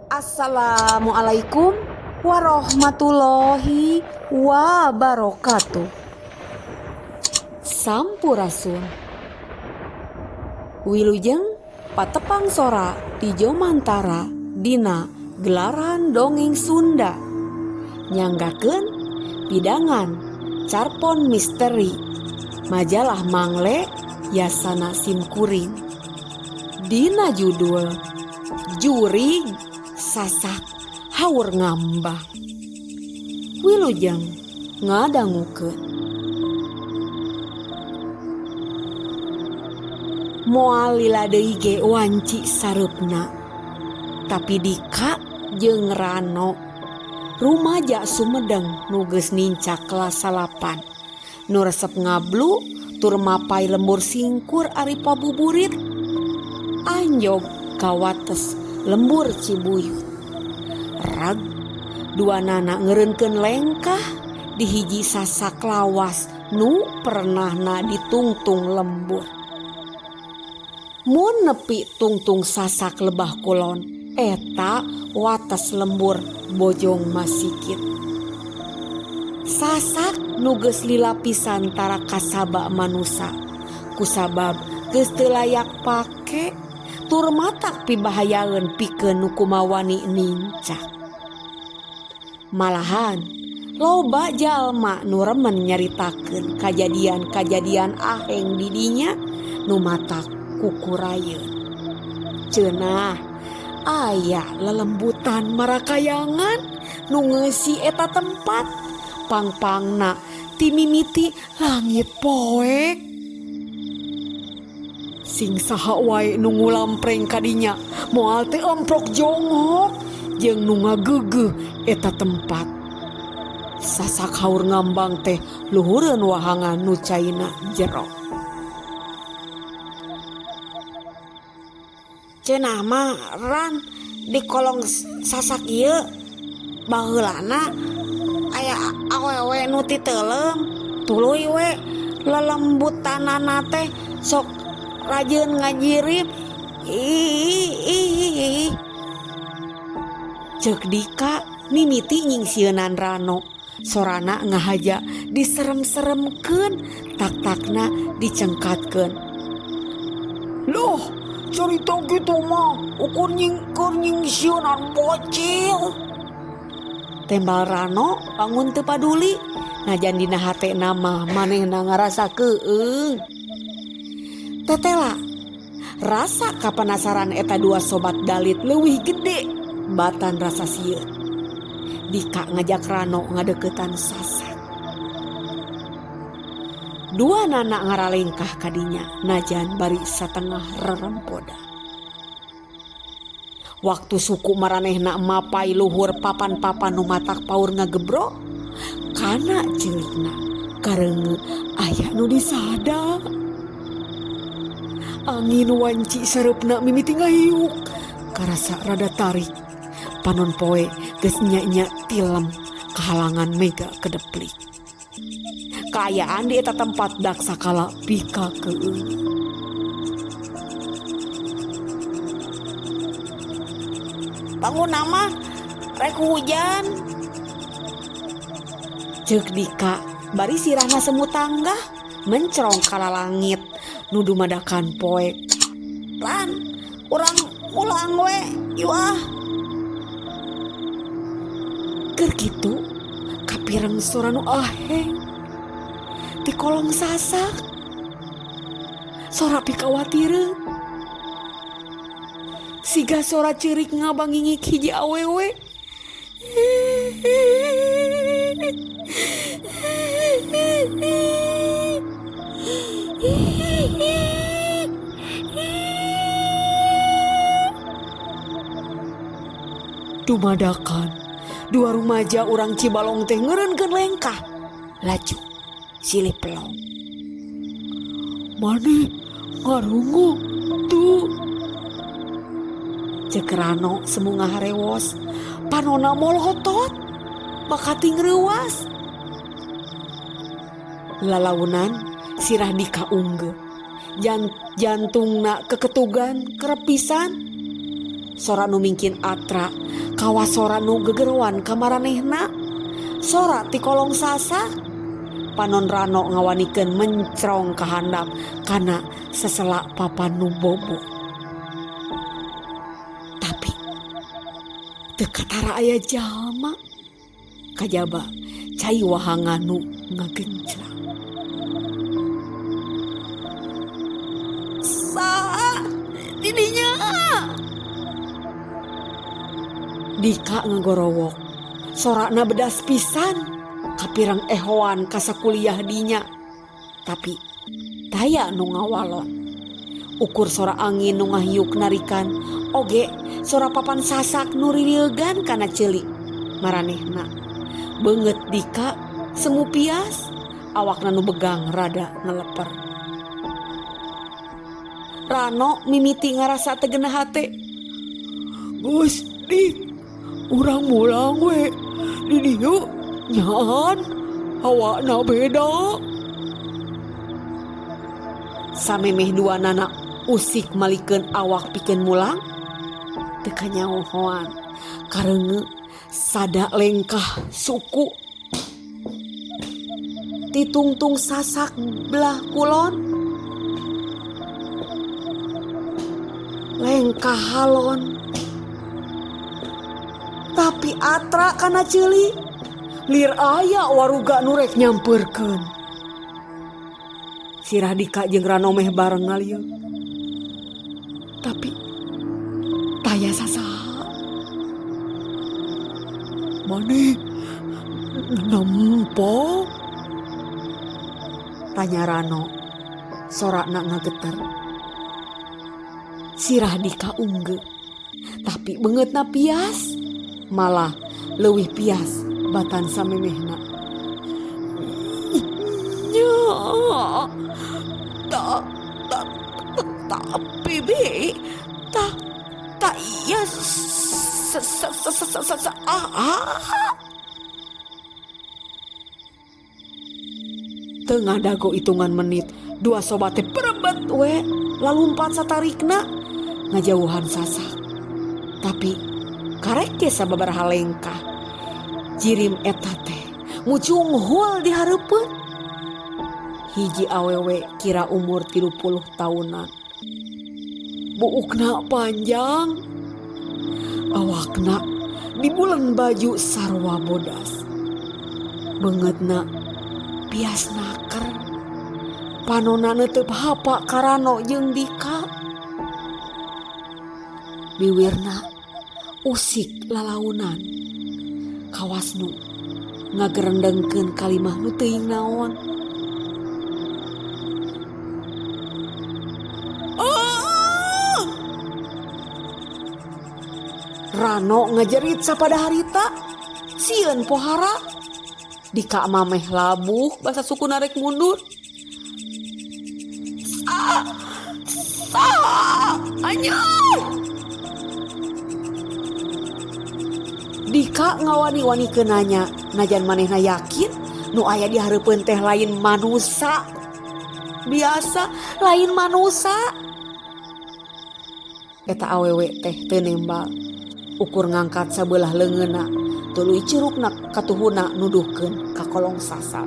Assalamualaikum warahmatullahi wabarakatuh. Sampurasun. Wilujeng patepang sora di Jomantara dina gelaran dongeng Sunda. Nyanggakeun pidangan carpon misteri majalah Mangle Yasana Simkuring. Dina judul Jurig Sasak Haur Ngambang. Wilujeng ngadangukeun. Moal lila deui ge wanci sareupna. Tapi Dika jeung Rano rumaja Sumedang nu geus nincak kelas 8. Nu resep ngablu tur mapai lembur singkur ari pabuburit. Anjog ka wates lembur Cibuyut. Rag dua nana ngeureunkeun lengkah di hiji sasak lawas nu pernahna ditungtung lembur. Mun nepi tungtung sasak lebah kulon eta wates lembur Bojong Masikit. Sasak nu geus lila pisan tara kasaba manusa kusabab geus teu layak pake tur matak pibahayaeun pikeun nu kumawani nincak. Malahan loba jalma nu remen nyaritakeun kajadian-kajadian aheng di dinya nu matak kukurayeun. Ceunah aya lelembutan marakayangan nu ngeusi eta tempat pangpangna timimiti langit poek. Sing saha wae nu ngulampreng kadinya moal teu emprok jongok jeung nu ngageugeuh eta tempat. Sasak haur ngambang teh luhureun wahangan nu caina jero. Cenah mah Ran di kolong sasak ieu baheulana aya awewe nu titeuleum tuluy we lelembutanana teh sok rajin ngajirip. Ih. Ceuk Dika mimiti nyingsieunan Rano. Sorana ngahaja diserem-seremkeun, tak-takna dicengkatkeun. Loh, cerita kitu mah ukur nyingsieunan bocil. Tembal Rano bangun teu paduli, najan dina hatena mah manehna ngarasa keueung. Tetela rasa kapenasaran eta dua sobat dalit leuwih gede batan rasa sieun. Dika ngajak Rano ngadeukeutan sasak. Dua nana ngaralengkah kadinya najan bari satengah rerempoda. Waktu suku maranehna mapai luhur papan-papan nu matak paur ngagebro, kana ceulikna kareungeu aya nu disada. Angin wanci sareupna mimiti ngahiuk karasa rada tarik. Panon poe geus nya-nya tilem kahalangan mega kedeplik. Kaayaan di eta tempat dak sakala pika keueung. Bangun mah rek hujan. Ceuk Dika bari sirahna semu tanggah mencerong kala langit nu dumadakan poek. Lan, urang ulang we, yuah. Keur kitu kapireng sora nu aheng di kolong sasak. Sora pikawatireun. Siga sora ceurik ngabangingik hiji awewe. Dumadakan dua rumaja urang Cibalong teh ngeureunkeun lengkah laju silih pelong. Maneh ngarungu tuh. Ceuk Rano semu ngaharewos, panona molotot, bakating reuwas. Lalaunan sirah Dika unggeuh. Jantungna keketugan kerepisan. Sora nu mingkin atra, kawas sora nu gegeroan ka maranehna. Sora ti kolong sasak. Panon Rano ngawanikeun mencrong ka handap kana sesela papan nu bobo. Tapi teu katara aya jalma. Kajaba cai wahangan nu ngagenclang. Sa didinya. Dika ngagorowok. Sorana bedas pisan. Kapirang ehoan kasakuliah dinya. Tapi taya nu ngawalon. Ukur sora angin nu ngahiuk narikan, oge sora papan sasak nu rililgan kana ceuli maranehna. Beungeut Dika semu pias, awakna nu begang rada ngeleper. Rano mimiti ngarasa teu genah hate. Geus Dik, urang mulang we di dieu nyaan hawana beda. Samemeh dua nana usik malikeun awak pikeun mulang, teu kanyahoan kareunge sada lengkah suku. Titungtung sasak belah kulon, lengkah halon. Tapi atra kana ceuli, lir aya waruga nu rek nyampeurkeun. Sirah Dika jeung Rano meh bareng ngalieuk. Tapi taya sasaha. Maneh nempo? Tanya Rano, sorakna ngageter. Sirah Dika unggeuh, tapi beungeutna pias, malah leuwih pias batan samemehna. Nya, ta ta tapi bi, ta ta iya sa sa sa sa sa sa ah. Tengah dago hitungan menit, dua sobat teh perebet we, lalumpat satarikna ngajauhan sasak. Tapi karek ge sababaraha lengkah. Jirim eta teh mucunghul di hareupeun. Hiji awewe kira umur 30 tahunan. Buukna panjang, awakna dibulen baju sarwa bodas. Beungeutna pias naker. Panona neuteup hapa ka Rano jeung Dika. Biwirna usik lalaunan. Kawas nu ngagerendengkeun kalimah nu teuing naon. Oh! Rano ngajerit sapada harita, sieun pohara. Dika mameh labuh basa suku narek mundur. Sa sa anyar. Dika ngawani-wani nanya, najan manehna yakin nu aya di hareupeun teh lain manusa. Biasa lain manusa. Eta awewe teh teu nembal. Ukur ngangkat sabelah leungeunna, tuluy curugna katuhuna nuduhkeun ka kolong sasak.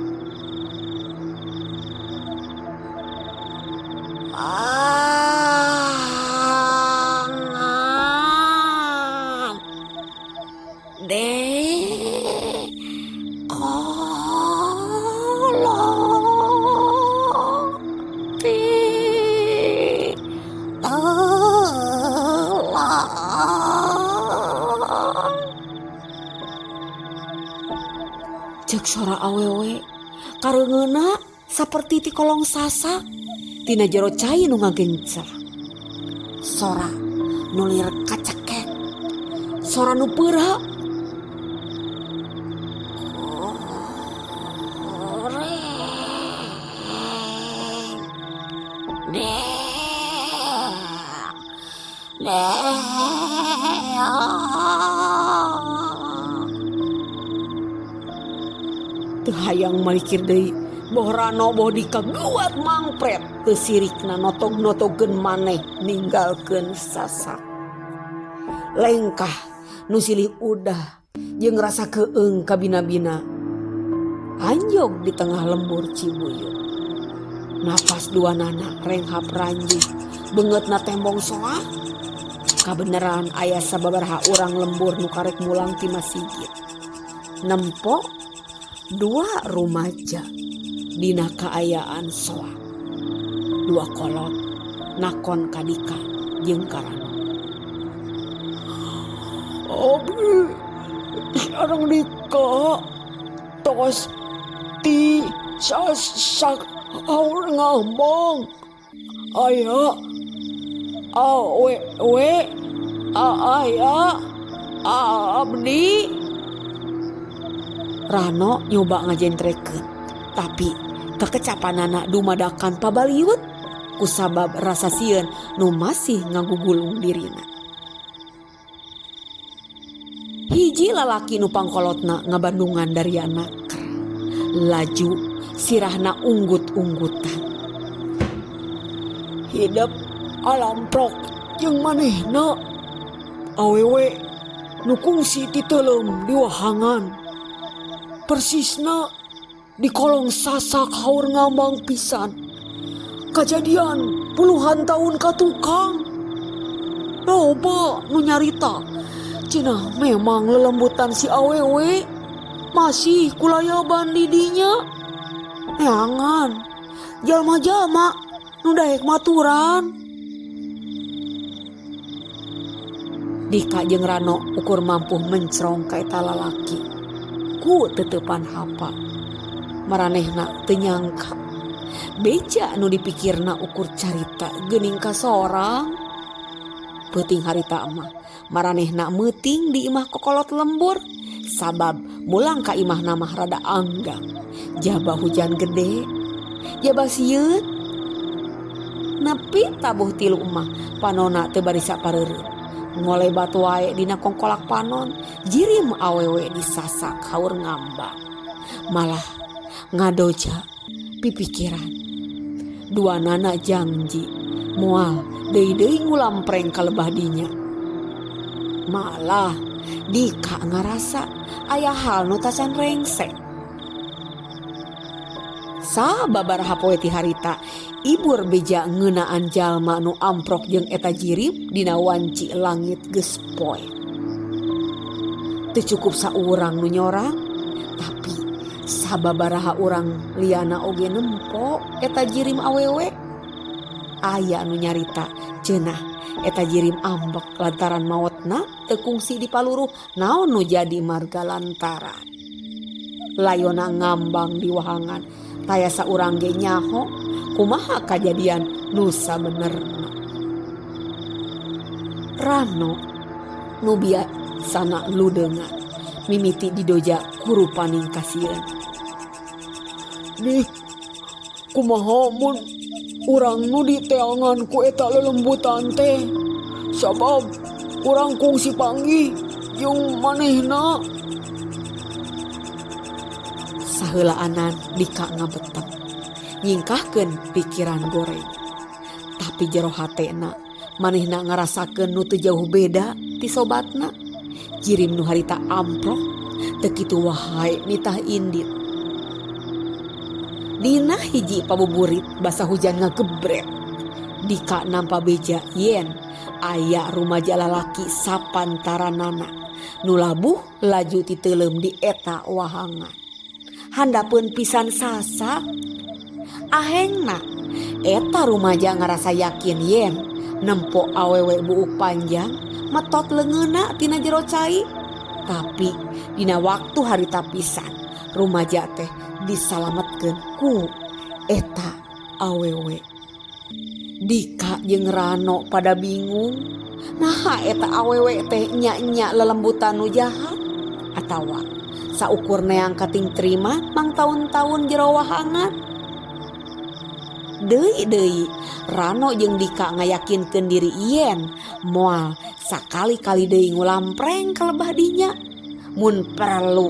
Cek sora awewe kareungeuna saperti ti kolong sasak tina jero cai nu ngagencer. Sora nu lir kacekek, sora nu peurah. Goreng deh deh. Teu hayang malikir deui boh Rano boh Dika geuwat mangpret teu sirikna notog-notogkeun maneh ninggalkeun sasak. Lengkah nu silih udah jeung rasa keung kabina-bina anjog di tengah lembur Cibuyut. Napas duanana renghap ranjing beungeutna tembong soak. Kabeneran aya sababaraha urang lembur nu karek mulang ti masigit. Nempo dua rumaja dina kaayaan soak. Dua kolot nakon ka Dika jeung ka Rano. Abdi sareng Dika tos ti sasak haur ngambang aya awewe aya abdi. Rano nyoba ngajentrekeun tapi kekecapanana dumadakan pabaliut kusabab rasa sieun nu masih ngagugulung dirina. Hiji lalaki nu pangkolotna ngabandungan dariana ker. Laju sirahna unggut-unggutan. Hidep alamprok jeung manehna awewe nu kungsi titeuleum di wahangan. Persisna di kolong sasak haur ngambang pisan. Kajadian puluhan tahun ka tukang. Loba nu nyarita cenah memang lelembutan si awewe masih kulayaban di dinya. Neangan jalma-jalma nu daek maturan. Dika jeung Rano ukur mampu mencrong ka eta lalaki. Ku tetepan hapa. Maranehna teu nyangka. Beja nu dipikirna ukur carita geuning ka sorang. Peuting harita mah maranehna meuting di imah kokolot lembur sabab mulang ka imahna mah rada anggang. Jaba hujan gede, jaba sieun. Nepi tabuh tilu mah panona teu barisa pareureun. Ngolebat wae dina kongkolak panon, jirim awewe disasak haur ngambang. Malah ngadoja pipikiran. Dua nana janji moal deui-deui ngulampreng ka lebah dinya. Malah Dika ngarasa aya hal nu tacan rengsek. Sababaraha poe ti harita ibur beja ngeunaan jalma nu amprok jeung eta jirim dina wanci langit geus poe. Teu cukup saurang nu nyorang, tapi sababaraha urang liana oge nempo eta jirim awewe. Aya nu nyarita cenah eta jirim ambek lantaran maotna teu kungsi di paluruh naon nu jadi marga lantaran. Layona ngambang di wahangan taya saurang ge nyaho kumaha kajadian nu sabenerna. Rano nu biasana ludeungan mimiti didoja kurupaning kasieun. Nih kumaha mun urang nu diteangan ku eta lelembutan teh sabab urang kungsi panggih jeung manehna. Saheulaanan Dika ngabeteng nyingkahkeun pikiran goreng. Tapi jero hatena manehna ngarasakeun nu teu jauh beda ti sobatna. Jirim nu harita amprok teu kitu wae nitah indit. Dina hiji pabuburit basa hujan ngagebret. Dika nampa beja yen aya rumaja lalaki sapantaranana nu labuh laju titeuleum di eta wahangan. Handapeun pisan sasak. Ahengna eta rumaja ngarasa yakin yen nempo awewe buuk panjang metot leungeunna tina jero cai. Tapi dina waktu harita pisan rumaja teh disalametkeun ku eta awewe. Dika jeung Rano pada bingung. Naha eta awewe teh nya-nya lelembutan nu jahat atawa saukur neang kating terima mang taun-taun jero wahangan. Deui-deui Rano jeung Dika ngayakinkeun diri yen moal sakali-kali deui ngulampreng ka lebah dinya. Mun perlu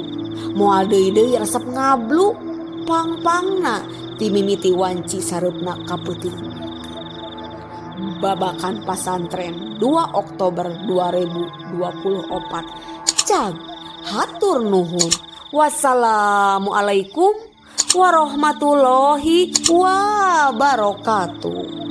moal deui-deui resep ngablu pang-pangna ti mimiti wanci sareupna ka peuting. Babakan Pasantren 2 Oktober 2024. Cag hatur nuhun. Wassalamualaikum warahmatullahi wabarakatuh.